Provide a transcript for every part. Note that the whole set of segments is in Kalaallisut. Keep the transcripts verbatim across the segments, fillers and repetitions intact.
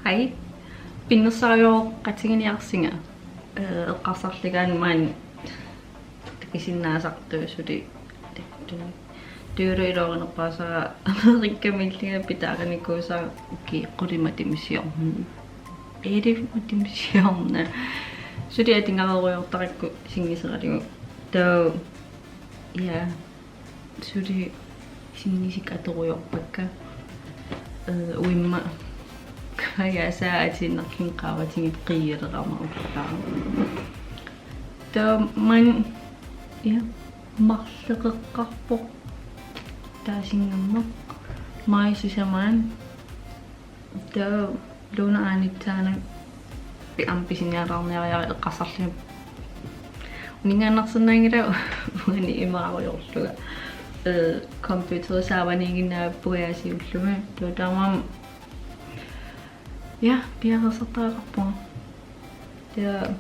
Hej. Pinnersaarujoqatigiinniarsinga. Øh, eqqarsarlunga maani takusinnaasartut suli takkuttunik. Tuulu iluarinerpaasara Amerikamiillunga pitaarinikuusara ukiut qulit matuma siorna. Elleve matuma siorna. Suli atugarerujoortarakku singiseralugu. Taava, ja. Suli sinnisikka atorujoorpakka. Øh, uimma kajaasaa atiinnarlunga qaavatigut qiialerama ullaaq. Taava maani, ja, marloqeqqaarpoq taasinngammeq. Maani sisamaani. Taava Luna aanitsaanut pi-, aamma pisinialaarniariarlunga eqqarsarlunga. Uninngaannarsinnaanngilanga uani imaarujoorlunga. Øh, computerip saavaniiginnavippunga aasiit ullumi. Taava taamaammat, ja, piareersartariaqarpunga. Taava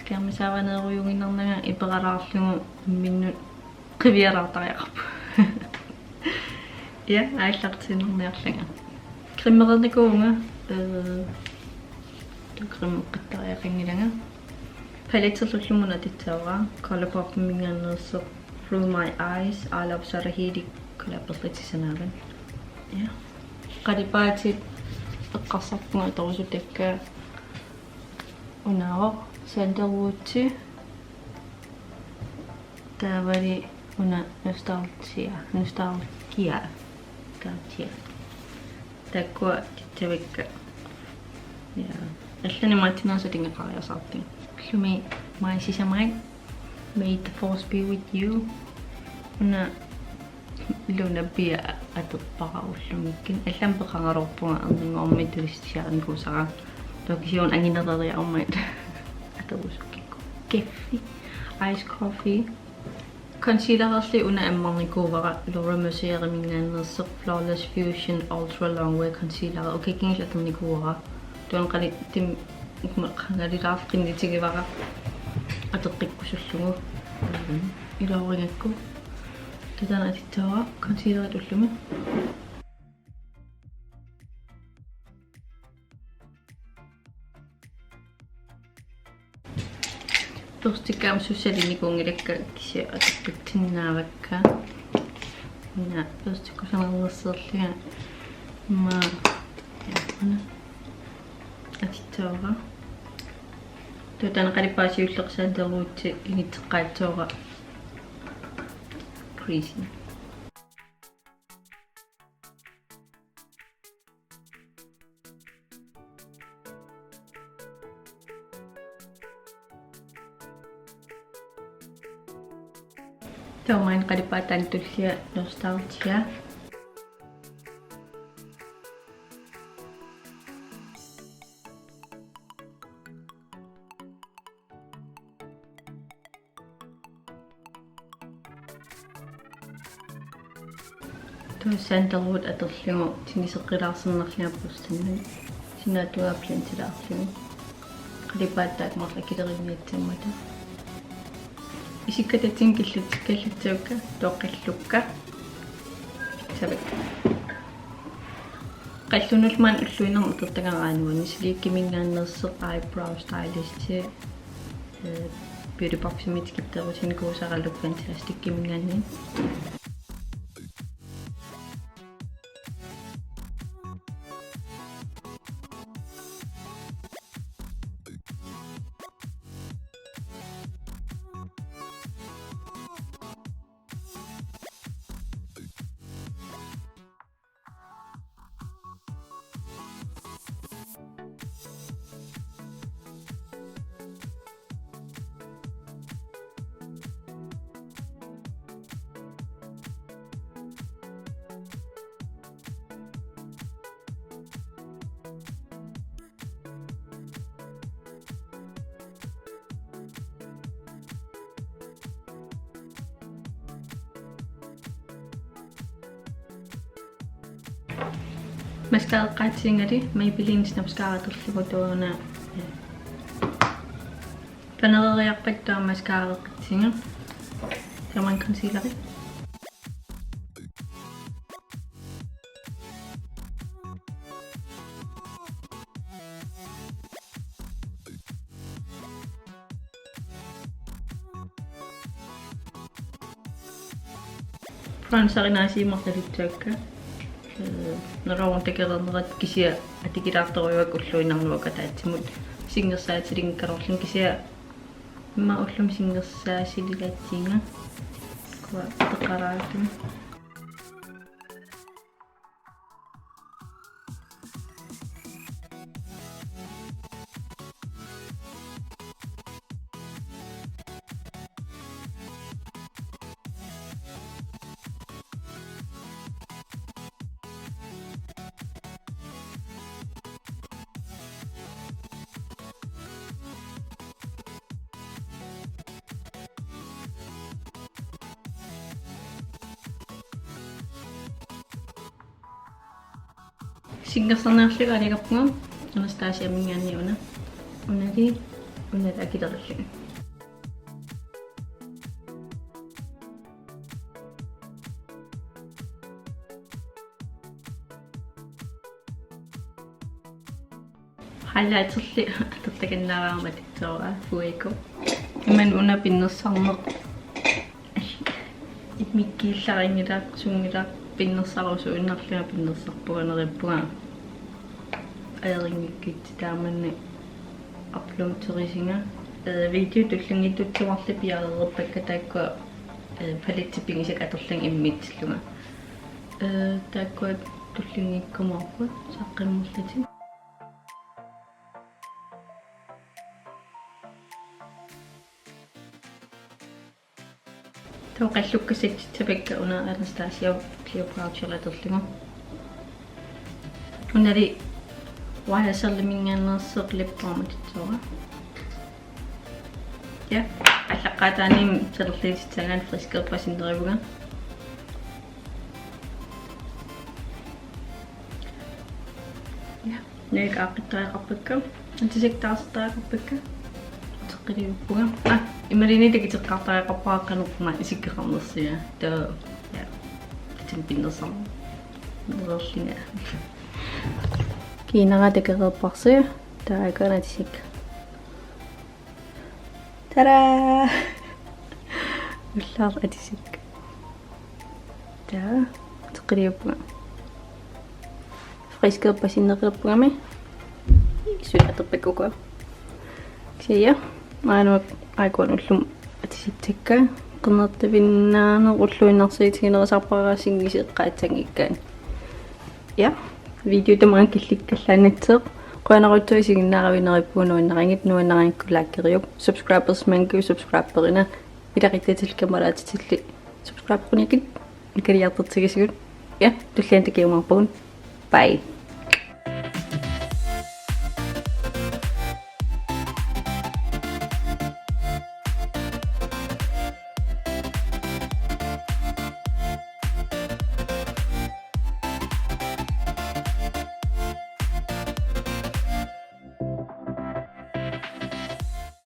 skærmip saavaneerujuuginnarnanga iperalaarlugu imminnut qivialaartariaqarpoq. Ja, aallartiinnarniarlanga. Cremereernikuuvunga, øh, taava cremeqqittariaqanngilanga. Paletterlullunga una atussavara, ColourPopiminngaanneersoq Through My Eyes, Isle of Surrey Healy collaberlutik sanaavat. Ja. Qalipaatit eqqarsarpunga atorusuttakka. Unaavoq Sandalwoodi. Taavali una Nostalgia. Nostalgia. Nostalgia. Taakkua atussavakka. Ja. Allanik imaattunik atorneqariasaartut. Ullumi maani sisamaat May the Force be with you. Una Luna pia atorpara ullumikkut. Allamik peqaraluarpunga erninngormat tulissiarinikuusara. Taava kisianni anginereriarmat atorusukkukku. Kaffi. Ice coffee. Concealererli una ammarnikuuara Laura Mercieriminngaanneersoq Flawless Fusion Ultra Longwear Concealer. Ukioq kingulleq atornikuuara. Taanna qali tim-, ukma qangalilaarfik qinnutigivara. Atoqqikkusullugu. Iluarigakku. Taava taanna atussavara concealerit ullumi. Børstikka aamma sussalinikuunngilakka kisianni atoqqitsinnaavakka. Una børstikkusanarnersiorlunga immaqa, ja, una atussavara. Taava taanna qalipaat siulleq Sandalwoodi initseqqaassavara crease. Taava maani qalipaat taanna tullia Nostalgia. Taava Sandalwood atorlugu tuniseqqilaarsinnarlunga børstinnut. Sinaata tungaa blendilaarlugu. Qalipaatit taakku marluk akileriinniassammata. Isikka tatsing killut-, kallattuukka, toqqillukka. Savik. Qallunullu maani ulluinnarni atortagara anuani Sleekiminngaanneersoq eyebrow stylisti, øh, Beauty Boximi tikitterusinikuusara Look Fantastikimingaanniit. Mascaraqqaatigingali Maybelline Snapscara atorlugu taanna. Panereeriarpakka taava mascarareqqitsigu. Taava maani concealeri. Bronzeri naasiit marluullutik taakku. Ee, nalorun takoreernerat kisianni atukilaartorujuakka ulluinnarni uanga ataatsimut singersaatilinngikkaluarlunga kisianni immaqa ullumi singersaasililaatiga. Ukua ateqaraatut. Singersarniarlugu aalajangerpunga Anastasiaminngaanniit una. Unali, unali akilerillunga. Highlighterli atortakannaavara matussavara Fuego. Imannak una pinnersarneq immikkuullarinngilaq, sunngilaq, pinnersarusuinnarlunga pinnersarpunga neriuppunga. Ajorinngikkitsi taamannak uploaderisinga. Ee, video tullinngittutut marluk piareerpakka taakkua, ee, paletti pigisakka atorlunga immiussillunga. Ee, taakkua tullinngikkumaarput saqqummerlutik. Taava qallukka settissavakka una Anastasia Cleopatra atorlugu. Unali Y S L-iminngaanneersoq lip balm atorlugu. Ja, allaqqaataaniimmi talerluutissagaanni friskerpassinnerivunga. Ja, naak aaqqittariaqarpakka. Atisakka taarsertariaqarpakka. Uteqqiliuppunga. Aa, imaluunniit takuteqqaartariaqarpara qanoq aamma isikkoqarnersunga. Taava, ja. Tassani pinnersarneq. Nererlunga. Kiinara takoreerparsi. Taava atisakka. Tada! Ullaaq atisakka. Taava, uteqqiliuppunga. Friskerpassinneqalerpungami. Suli atorpakka ukua. Kisianni, maanna aajuku ullumi atisitsakka. Qernertavinnaaneq ulluinnarsiutiginerusarpara singiseqqaatsanngikkaanni. Ja, video tamaanga killikkallaannassaaq. Qujanarujussuaq isiginnaaravit, neriuppunga nuannarigit, nuannarigukku likeriuk. Subscribers mangu subscriberina. Ilaquttatillu kammalaatitillu subscriberinikkit. Nikaliartortigisugut. Ja, tulliani takuumaarpugut. Bye.